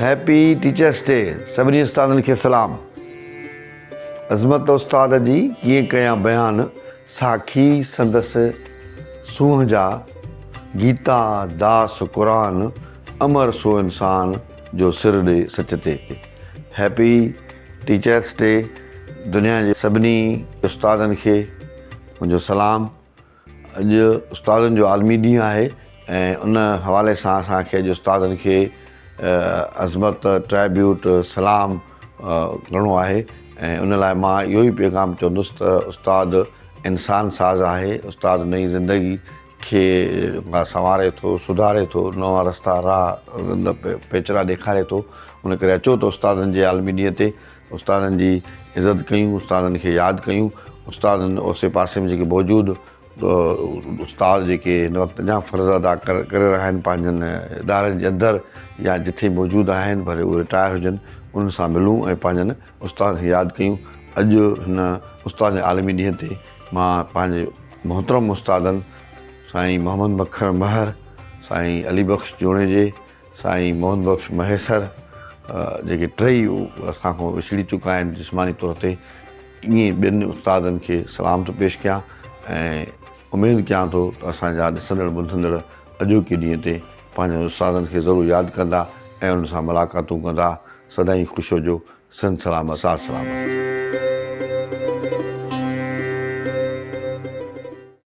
Happy teachers day سڀني استادن کي سلام. عظمت استاد جي ڪيئن ڪيان بيان ساکي سندس سونهن جا گيتا داس قرآن امر سو انسان جو سر ڏي سچ تي. هيپي ٽيچرس ڊي دنيا جي سڀني استادن کي منهنجو سلام. اڄ استادن جو عالمي ڏينهن آهي ۽ ان حوالي سان اسان کي اڄ استادن کي عظمت ٽرائبيوٽ سلام ڪرڻو آهي ۽ ان لاء مان اهو ئي پيغام چوندس ته استاد انسان ساز آهي استاد نئين زندگي کي سنواري ٿو سڌاري ٿو نوان رستا راهه پيچرا ڏيکاري ٿو ان ڪري اچو ته استادن جي عالمي ڏينهن تي استادن جي عزت ڪيون، استادن کي ياد ڪيون، استادن اوسي پاسي ۾ جيڪي موجود استاد جيڪي هن وقت اڃا فرض ادا ڪري رهيا آهن پنهنجن ادارن جي اندر يا جٿي موجود آهن ڀلي اهي رٽائر هجن انهن سان ملون ۽ پنهنجن استادن کي ياد ڪيون اڄ هن استادن جي عالمي ڏينهن تي مان پنهنجي محترم استادن سائين محمد مکڻ مهر، سائين علي بخش جوڻيجي، سائين محمد بخش مهيسر جيڪي ٽئي اسان کان وڇڙي چڪا آهن جسماني طور تي ائين ٻين استادن کي سلام ٿو پيش ڪيان ۽ اميد ڪيان ٿو ته اسان جا ڏسندڙ ٻڌندڙ اڄوڪي ڏينهن تي پنهنجن استادن کي ضرور ياد ڪندا ۽ انهن سان ملاقاتون ڪندا سدائين خوش هجو سنڌ سلامت ساٿ سلامت.